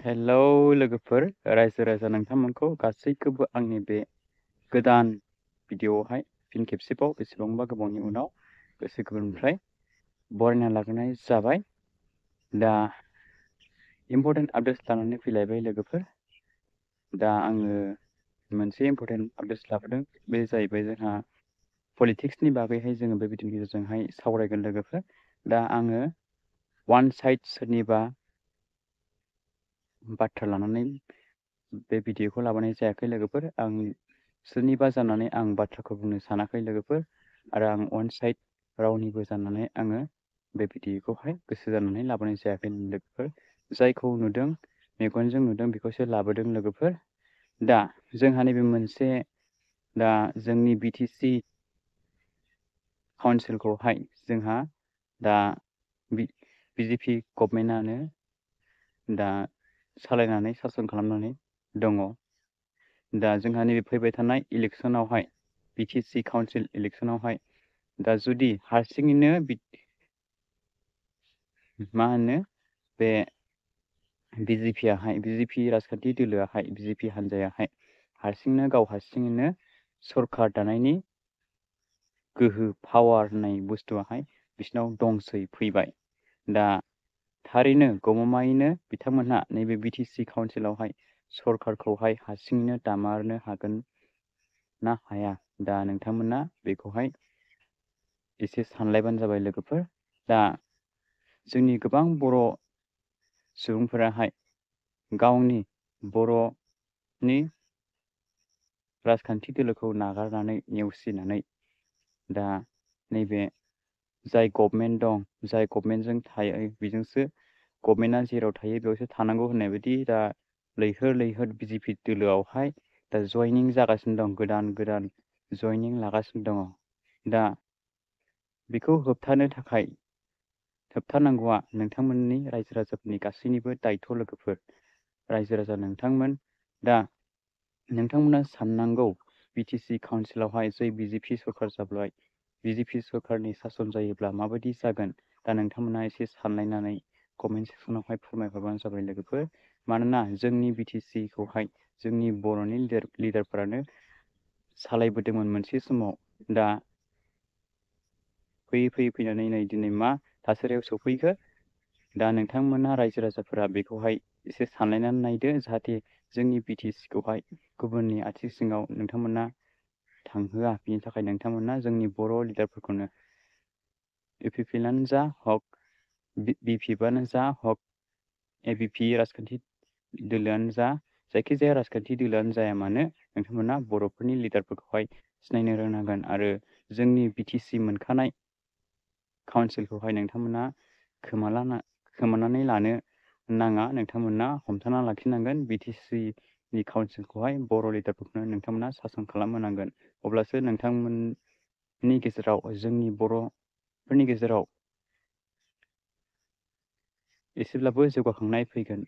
Hello लोगोफोर रायजो राजा नोंथांमोनखौ गासैखौबो आंनि बे गोदान भिडिअआवहाय फिन खेबसेबाव बेसेबांबा गोबावनि उनाव गोसो गोरबोनिफ्राय बरायना लाग्रोनाय जाबाय। दा इम्पर्टेन्ट आपडेट्स लानानै फैलायबाय लोगोफोर। दा आङो मोनसे इम्पर्टेन्ट आपडेट्स लाबोदों, बे जाहैबाय जोंहा पलिटिक्सनि बागैहाय जोङो बे भिडिअनि गेजेरजोंहाय सावरायगोन लोगोफोर। दा आङो वान साइड सोरनिबा बाथ्रा लानानै बे भिडिअखौ लाबोनाय जायाखै लोगोफोर। आं सोरनिबा जानानै आं बाथ्राखौ बुंनो सानाखै लोगोफोर, आरो आं वान साइड रावनिबो जानानै आङो बे भिडिअखौहाय गोसो जानानै लाबोनाय जायाखै लोगोफोर। जायखौ नुदों मेगनजों नुदों बेखौसो लाबोदों लोगोफोर। दा जोंहा नैबे मोनसे दा जोंनि बिटिसि काउन्सिलखौहाय जोंहा दा बिजेपि गभर्नमेन्टआनो दा सालायनानै सासन खालामनानै दङ। दा जोंहा नैबे फैबाय थानाय इलेक्सनावहाय बिटिसि काउन्सिल इलेक्सनावहाय दा जुदि हारसिङैनो मा होनो बे बिजेपि राजखान्थि दोलोआहाय बिजेपि हान्जायाहाय गाव हारसिङैनो सरखार दानायनि गोहो पावार होननाय बुस्थुआहाय बिसिनाव दंसै फैबाय। दा थारैनो गमामायैनो बिथांमोनहा नैबे बिटिसि काउन्सिलावहाय सरखारखौहाय हारसिङैनो दामारनो हागोन ना हाया, दा नोंथांमोना बेखौहाय एसे सानलायबानो जाबाय लोगोफोर। दा जोंनि गोबां बर' सुबुंफोराहाय गावनि बर'नि राजखान्थि दोलोखौ नागारनानै नेवसिनानै दा नैबे जाय गभर्नमेन्ट दं, जाय गभर्नमेन्टजों थायो बेजोंसो गभर्नमेन्टआ जेराव थायो बेयावसो थानांगौ होननाय बायदि दा लैहोर लैहोर बिजेपि दोलोआवहाय दा जयनिं जागासिनो दं, गोदान गोदान जयनिं लागासिनो दङ। दा बेखौ होबथानांगौआ नोंथांमोननि रायजो राजाफोरनि गासैनिबो दायथ' लोगोफोर। रायजो राजा नोंथांमोन, दा नोंथांमोना साननांगौ बिटिसि काउन्सिलावहाय जै बिजेपि सरखार जाबाय, बिजेपि सरखारनि सासन जायोब्ला माबायदि जागोन। दा नोंथांमोना एसे सानलायनानै कमेन्ट सेक्सनावहाय फोरमायहरबानो जाबाय लोगोफोर। मानोना जोंनि बिटिसिखौहाय जोंनि बर'नि लिडारफोरानो सालायबोदोंमोन मोनसे समाव। दा फैयै फैनानै नै दिनै मा थासारियाव सफैखो। दा नोंथांमोना रायजो राजाफोरा बेखौहाय एसे सानलायनानै नायदो, जाहाथे जोंनि बिटिसिखौहाय गुबुननि आथिं सिङाव नोंथांमोना थांहोआ। बिनि थाखाय नोंथांमोना जोंनि बर' लिडारफोरखौनो इउपिपिएलआनो जा हक, बिपिएफआनो जा हक, एबिपि राजखान्थि दोलोआनो जा, जायखिजाया राजखान्थि दोलोआनो जाया मानो नोंथांमोना बर'फोरनि लिडारफोरखौहाय सिनायनो रोंनांगोन। आरो जोंनि बिटिसि मोनखानाय काउन्सिलखौहाय नोंथांमोना खोमानानै लानो नाङा, नोंथांमोना हमथाना लाखिनांगोन। बिटिसिनि काउन्सिलखौहाय बर' लिडारफोरखौनो नोंथांमोना सासन खालामहोनांगोन। अब्लासो नोंथांमोननि गेजेराव, जोंनि बर'फोरनि गेजेराव एसेब्लाबो जौगाखांनाय फैगोन।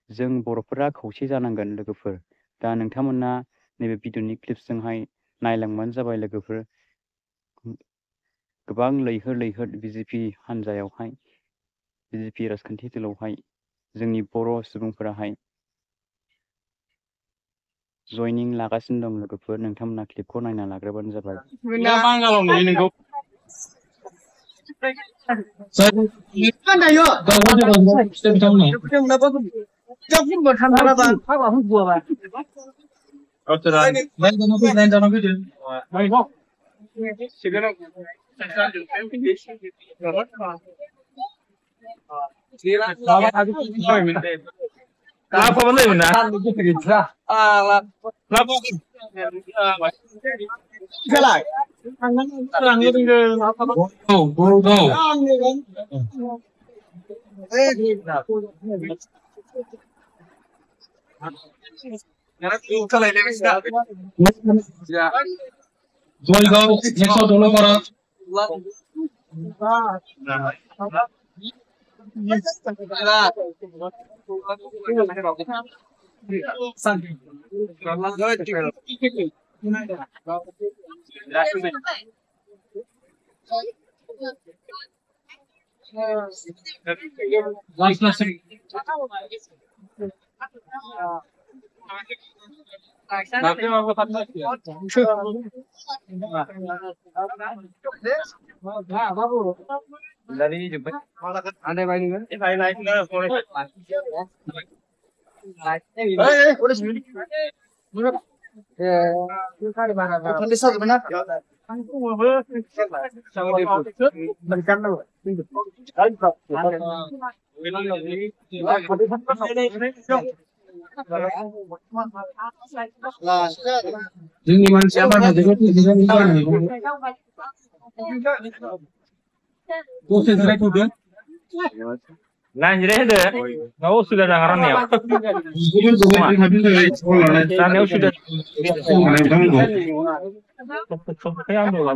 जों बर'फोरा खौसे जानांगोन लोगोफोर। दा नोंथांमोना नैबे भिडिअनि क्लिप्सजोंहाय नायलांबानो जाबाय लोगोफोर। गोबां लैहोर लैहोर बिजेपि हान्जायावहाय, बिजेपि राजखान्थि दोलोआवहाय जोंनि बर' सुबुंफोराहाय जयनिं लागासिनो दं लोगोफोर। नोंथांमोना क्लिपखौ नायना लाग्रोबानो जाबाय। जोंनि मानसिया बारा जोबोद मोजां जानो दसे जिरायथ'दो Lanjut deh, nggak sudah dengaran ya? जोबोद गोबाव जोंहा दिनै Tanya sudah. जानांगौ Sampai ambil lah,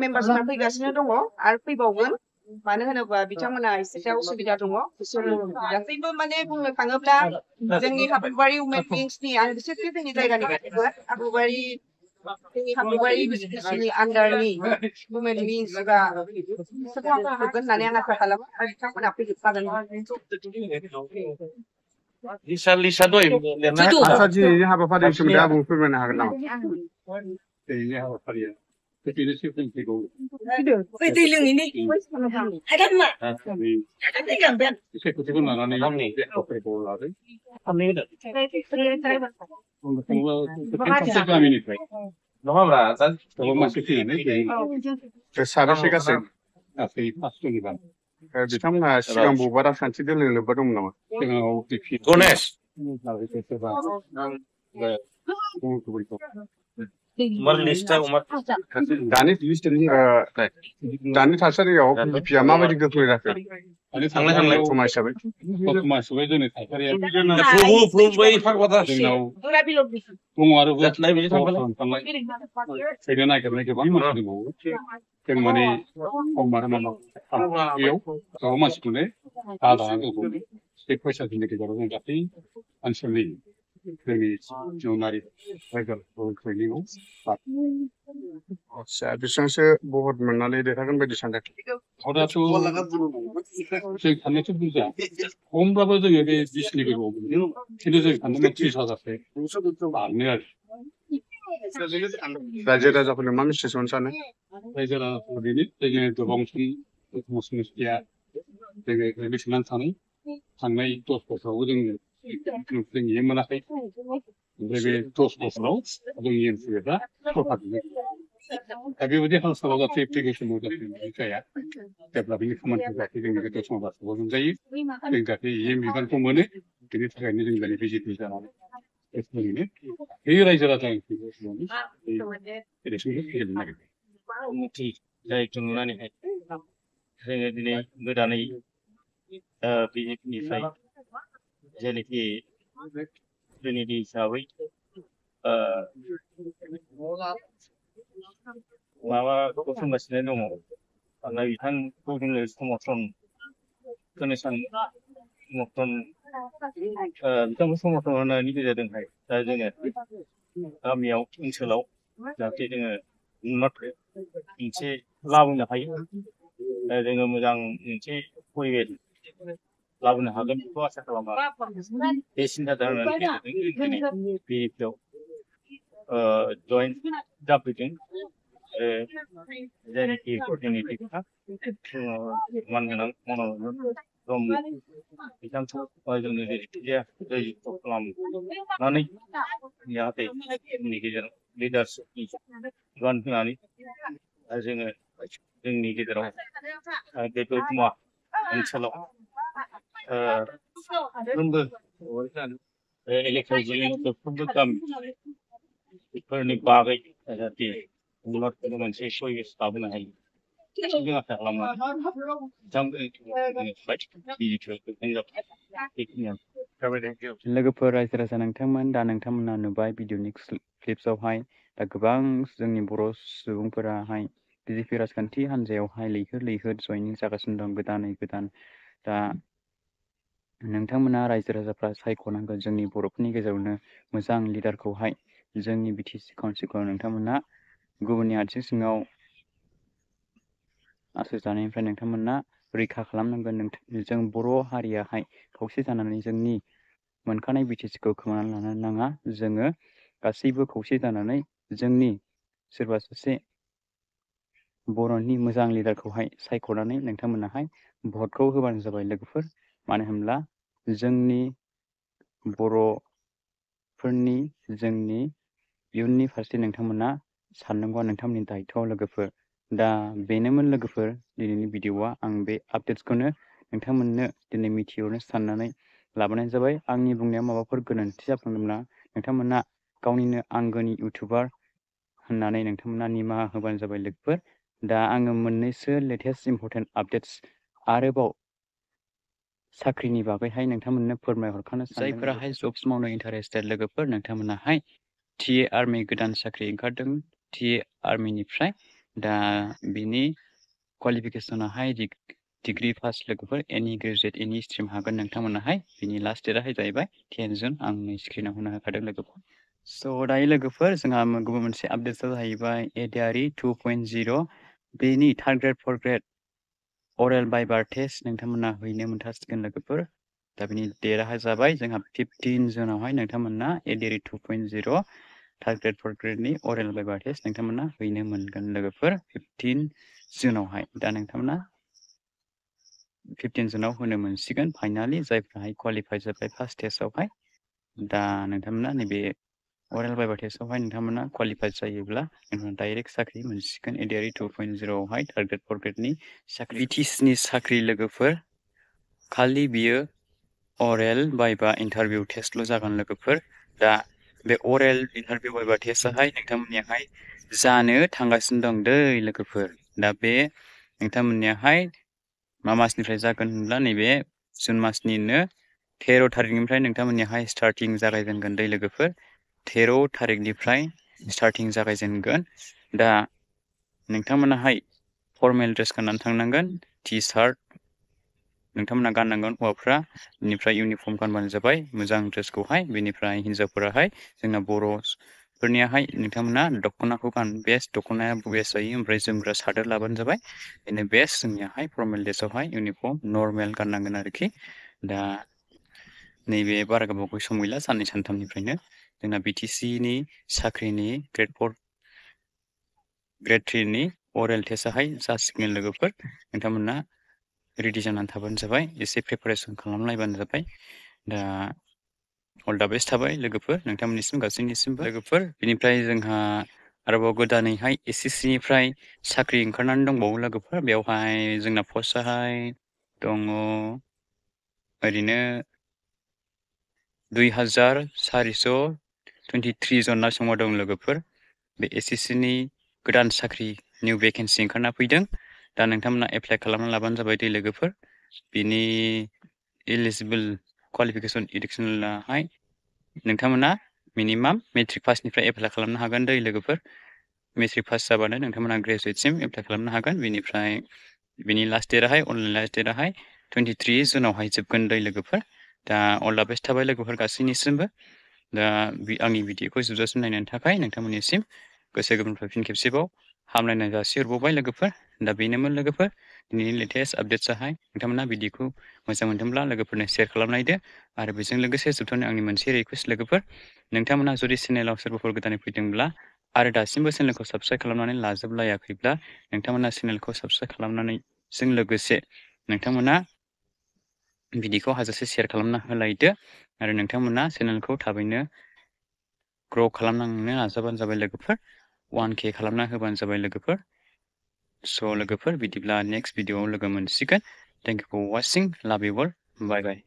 मेम्बार्सफोरा फैगासिनो दङ आरो फैबावगोन मानो होनोबा बिथांमोना एसे उसुबिदा दङ बिसोर गासैबो माने बुंनो थाङोब्ला जोंनि हाबुबारि वुमेन विंसनि आं बिसोरखि जोंनि जायगानि गासैबो हाबुबारि बिसोरनि आन्डारनि वुमेन विंस बा बिसोरखौ आं होगोन होननानै आं आसा खालामो आरो बिथांमोना फैजोबखागोन Lisa doi, आदसा दिनैनि हाबाफारिनि सोमोन्दै आबुं फोरमायनो हागोन नामा दिनैनि हाबाफारिया बेनोसै फैगौ दै लोङैनि हागोन मा सायख'थिखौ लानानै बे हाबाफारिखौ लादों गामिनिफ्राय nggak मानसि फैनानै साबेसे गासै गासै 5 जननि बारा बिथांमोनहा सिगां बबेबा राजखान्थि दोलो लोब्बा दंमोन नामा सिगाङाव Gones, umar lista umar. दानि थासारियाव बिपिआ माबायदि गोख्रों जाखो थांलाय थांलाय समा हिसाबै दतमा हिसाबै जोंनि थासारिया Prove बै फागबादा जोंनाव दङ आरो नाय बिदि थांबाय थांलाय फैनो नागिरनाय गोबां मानसि दंबावो जों माने बेयाव गोबां मानसिखौनो बादा दंबावो बे फैसाफोरनि गेजेराव जों गासै ओनसोलनि जोंनि जिउनारि ट्रेनिंआव आदसा बेसेबांसो भट मोननानै देरहागोन बायदि सानदों भटआथ' जों साननायाथ' बुरजा खमब्लाबो जोङो बे 20नि गोजौआव मोनो खिन्थु जों सानदोंमोन 30,000सो बारनो आरो रायजो राजाफोरनो मा मेसेज हरनो सानो रायजो राजाफोरनो जोङो गोबां समस्या जोङो गोग्लैसोनानै थांनाय 10 बोसोरावबो जों नुनो मोनाखै ओमफ्राय बे 10 बोसोराव जोंनि एमपिफ्रा सरकारजों दा बेबायदि हालसालाव जाहाथे एप्लिकेसनाव जाहाथे जाया जेब्ला बेनि खामानिखौ जाहाथे जोंनि गोदो समाजाव मोनजायो जों जाहाथे एम बिबानखौ मोनो बेनि थाखायनो जों जाहाथे बिजेपि जानानै ओरैनो बे रायजो राजा इलेक्सनखौ फेजेननो नागिरदों जायखौ नुनानैहाय जोङो दिनै गोदानै बिजेपिनिफ्राय जेनोखि प्रतिनिधि हिसाबै माबा गसंगासिनो दङ आरो बिथांखौ जोङो समर्थन होनो सानो बिथांखौ समर्थन होनायनि गेजेरजोंहाय दा जोङो गामियाव ओनसोलाव जाहाथे जोङो मोनसे लाबोनो हायो जोङो मोजां मोनसे परिबेस लाबोनो हागोन बेखौ आसा खालामो बे सिन्था धारनानि गेजेरजों दिनै बिजेपिआव जइन जाफैदों जायनाखि प्रतिनिधिफ्रा मानगोनां मनरन्जन ब्रह्म बिथांखौ जोंनो जायखिजाया जयजुक्त खालामनानै जाहाथे जोंनि गेजेराव लिडारशिपनि बिबान होनानै जोङो जोंनि गेजेराव बे दतमा ओनसोलाव साफ्रोमबो एलेकायाव गोलैनाय मोनफ्रोमबो गामि बेफोरनि बागै जाहाथे मोनसे सयस लाबोनो हायो जों आसा खालामो बिथांमोननिफ्राय भिडिअ दैथायनाय जाबाय बेखिनियानो जाबाय थेंक इउ लोगोफोर रायजो राजा नोंथांमोन दा नोंथांमोना नुबाय भिडिअनि क्लिप्सआवहाय दा गोबां जोंनि बर' सुबुंफोराहाय बिजेपि राजखान्थि हान्जायावहाय लैहोर लैहोर जयनिं जागासिनो दं गोदानै गोदान दा नोंथांमोना रायजो राजाफ्रा सायख'नांगोन जोंनि बर'फोरनि गेजेरावनो मोजां लिडारखौहाय जोंनि बिटिसि काउन्सिलखौ नोंथांमोना गुबुननि आथिं सिङाव आसु जानायनिफ्राय नोंथांमोना रैखा खालामनांगोन जों बर' हारियाहाय खौसे जानानै जोंनि मोनखानाय बिटिसिखौ खोमानानै लानो नाङा जोङो गासैबो खौसे जानानै जोंनि सोरबा सासे बर'नि मोजां लिडारखौहाय सायख'नानै नोंथांमोनाहाय भटखौ होबानो जाबाय लोगोफोर मानो होनब्ला जोंनि बर'फोरनि जोंनि इयुननि फारसे नोंथांमोना साननांगौआ नोंथांमोननि दायथ'आव लोगोफोर दा बेनोमोन लोगोफोर दिनैनि भिडिअआ आं बे आपडेट्सखौनो नोंथांमोननो दिनै मिथिहरनो साननानै लाबोनाय जाबाय आंनि बुंनायाव माबाफोर गोरोन्थि जाफ्लांदोंब्ला नोंथांमोना गावनिनो आंगोनि इउटुबार होननानै नोंथांमोना निमाहा होबानो जाबाय लोगोफोर दा आङो मोननैसो लेटेस्ट इम्पर्टेन्ट आपडेट्स आरोबाव साख्रिनि बागैहाय नोंथांमोननो फोरमायहरखानो सानदों जायफोराहाय जब्स मावनो इन्टारेस्टेड लोगोफोर नोंथांमोनाहाय टिए आर्मि गोदान साख्रि ओंखारदों टिए आर्मिनिफ्राय दा बिनि क्वालिफिकेसनाहाय डिग्री पास लोगोफोर एनि ग्रेजुएट एनि स्ट्रिम हागोन नोंथांमोनाहाय बिनि लास्ट डेटआहाय जाहैबाय 10 जुन आं नै स्क्रिनाव होनो होखादों लोगोफोर स' दायो लोगोफोर जोंहा गुबुन मोनसे आपडेटआ जाहैबाय एडिआरइ 2.0 बेनि थार्ड ग्रेड फर्थ ग्रेड अरेल बाइबार टेस्ट नोंथांमोना हैनो मोनथारसिगोन लोगोफोर दा बिनि डेटआहाय जाबाय जोंहा 15 जुनावहाय नोंथांमोना एडिआरइ 2.0 थार्ड ग्रेड फर्थ ग्रेडनि अरेल बाइबार टेस्ट नोंथांमोना हैनो मोनगोन लोगोफोर 15 जुनावहाय दा नोंथांमोना 15 जुनाव होनो मोनसिगोन फाइनालि जायफ्राहाय क्वालिफाइ जाबाय फार्स्ट टेस्टआवहाय दा नोंथांमोना नैबे अरेल बाइबार टेस्टआवहाय नोंथांमोना क्वालिफाइ जायोब्ला नोंथांमोना डाइरेक्ट साख्रि मोनसिगोन एडिआरइ 2.0 आवहाय थार्ड ग्रेड फर्थ ग्रेडनि साख्रि बिटिसिनि साख्रि लोगोफोर खालि बियो अरेल बाइबा इन्टारभिउ टेस्टल' जागोन लोगोफोर दा बे अरेल इन्टारभिउ बाइबा टेस्टआहाय नोंथांमोननियाहाय जानो थांगासिनो दं दै लोगोफोर दा बे नोंथांमोननियाहाय मा मासनिफ्राय जागोन होनब्ला नैबे जुन मासनिनो 13 थारिखनिफ्राय नोंथांमोननियाहाय स्टार्टिं जागायजेनगोन दै लोगोफोर 13 थारिखनिफ्राय स्टार्टिं जागायजेनगोन दा नोंथांमोनाहाय फर्मेल ड्रेस गाननानै थांनांगोन टि सार्ट नोंथांमोना गाननांगोन हौवाफ्रा बेनिफ्राय इउनिफर्म गानबानो जाबाय मोजां ड्रेसखौहाय बेनिफ्राय हिन्जावफोराहाय जोंना बर'फोरनियाहाय नोंथांमोना दख'नाखौ बेस्ट दख'नाया बेस्ट जायो ओमफ्राय जोमग्रा सादोर लाबानो जाबाय बेनो बेस्ट जोंनियाहाय फर्मेल ड्रेसआवहाय इउनिफर्म नर्मेल गाननांगोन आरोखि दा नैबे बारा गोबाव सम गैला साननै सानथामनिफ्रायनो जोंना बिटिसिनि साख्रिनि ग्रेड 4 ग्रेड 3 नि अरेल टेस्टआहाय जासिगोन लोगोफोर नोंथांमोना रेडि जानानै थाबानो जाबाय एसे प्रिपारेसन खालामलायबानो जाबाय दा अल दा बेस्ट थाबाय लोगोफोर नोंथांमोननिसिम गासैनिसिमबो लोगोफोर बेनिफ्राय जोंहा आरोबाव गोदानैहाय एसएससि निफ्राय साख्रि ओंखारनानै दंबावो लोगोफोर बेवहाय जोंना पस्टआहाय दङ ओरैनो 2423 जन नार्सिंआव दं लोगोफोर बे एसएससि नि गोदान साख्रि निउ भेकेन्सि ओंखारना फैदों दा नोंथांमोना एप्लाइ खालामना लाबानो जाबाय दै लोगोफोर बिनि एलिजिबोल क्वालिफिकेसन एडुकेसनाहाय नोंथांमोना मिनिमाम मेट्रिक पासनिफ्राय एप्लाइ खालामनो हागोन दै लोगोफोर मेट्रिक पास जाबानो नोंथांमोना ग्रेजुवेटसिम एप्लाइ खालामनो हागोन बेनिफ्राय बिनि लास्ट डेटआहाय अनलाइन लास्ट डेटआहाय 23 जुनावहाय जोबगोन दै लोगोफोर दा अल दा बेस्ट थाबाय लोगोफोर गासैनिसिमबो दा आंनि भिडिअखौ जोबजासिम नायनायनि थाखाय नोंथांमोननिसिम गोसो गोरबोनिफ्राय फिन खेबसेबाव हामलायनाय जासिहरबावबाय लोगोफोर दा बेनोमोन लोगोफोर दिनैनि लेटेस्ट आपडेट्सआहाय नोंथांमोना भिडिअखौ मोजां मोनदोंब्ला लोगोफोरनो शेयार खालामनायदो आरो बेजों लोगोसे जोबथारनायाव आंनि मोनसे रिक्वेस्ट लोगोफोर नोंथांमोना जुदि चेनेलाव सोरबाफोर गोदानै फैदोंब्ला आरो दासिमबो चेनेलखौ साबस्क्राइब खालामनानै लाजोबलायाखैब्ला नोंथांमोना चेनेलखौ साबस्क्राइब खालामनानैजों लोगोसे नोंथांमोना भिडिअखौ हाजासे शेयार खालामना होलायदो आरो नोंथांमोना चेनेलखौ थाबैनो ग्र' खालामलांनो नाजाबानो जाबाय लोगोफोर 1K खालामना होबानो जाबाय लोगोफोर स' लोगोफोर बिदिब्ला नेक्स्ट भिडिअआव लोगो मोनसिगोन थेंक इउ फर वाचिं लाभ इउ अल बाय बाय